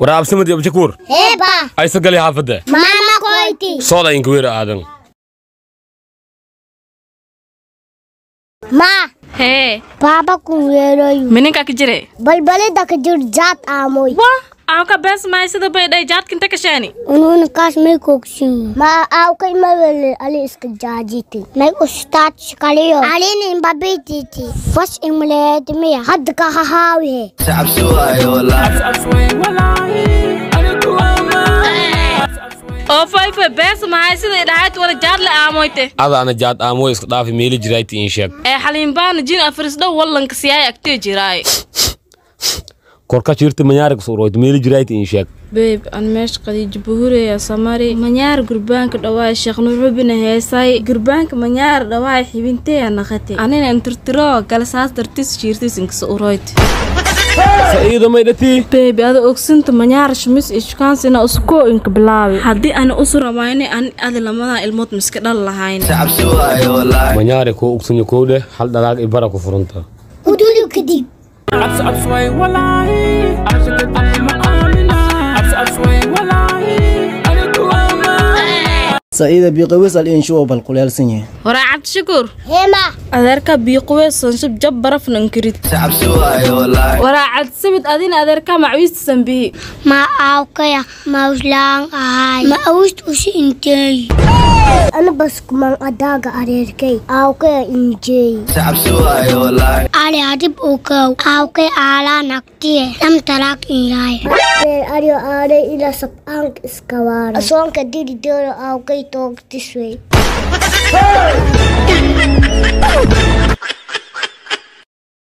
Waraabsamad iyo Abdishakuur. Heba. Aysa gali xaafadda. Mama koyti. Sooda inka weer aadan. Ma. Hee. Baba kun weeroyu. Mininka ka jire? Balbalida ka jir jaad aamoy. Wah, awka bes maay sida bay dhay jaadka inta ka sheeni. Unuun kaas may koogsin. Ma awka ima wele ali iska jaajiti. May ustaad shikaliyo. Alini imbabititi. Fas imleed miya. Hadda ka hahaawihe. Oo fayfa bes maay sida dhahayd wala jaad la aamoyte. Ada ana jaad aamoy iska dhaafi meeli jirayti in sheeg. Ee xaliin jin afris dhow wallanka siyaay agtee jiraay. Korka jirta manyaar ku soo meeli jirayti in sheeg. Babe, aan meesh qadiij buhureya samari manyaar gurbaanka dhawaay sheekh nuur bina heesay gurbaanka manyaar dhawaay xibintee naqatay anina intirtiro galsaas dartis jiirtis inkasa uroyt. Sa'iido may dhati. Babe, ada ogsinta manyaar shimis ishkaansina usku inka bilaabi haddii aan u suramayne aan ada lamada ilmood miska dhal lahayn. Manyaar ko ogsanyo koode hal dalaag ibara ku furunta. Udulu kadib. Sa'iida biiqaweys al inshuwa bal kuleelsan yahay. Waraa Cabdishakuur. Hema. Adeerka biiqaweys sanshub jab barafna inkirid. Waraa Cabdisamid adina adeerka macwiista sanbihi. Ma awkaya ma uslaan ahay. Ma awst usi inteey. Ana bas kuman adaaga adeerkay. Awkaya injeey. Ali adib ukaw. Awkay ala naktiye. Lam talak inlaay. Ariyo aare ila sab ank iskawaara. Asoonka diri dooro awkay toog this way.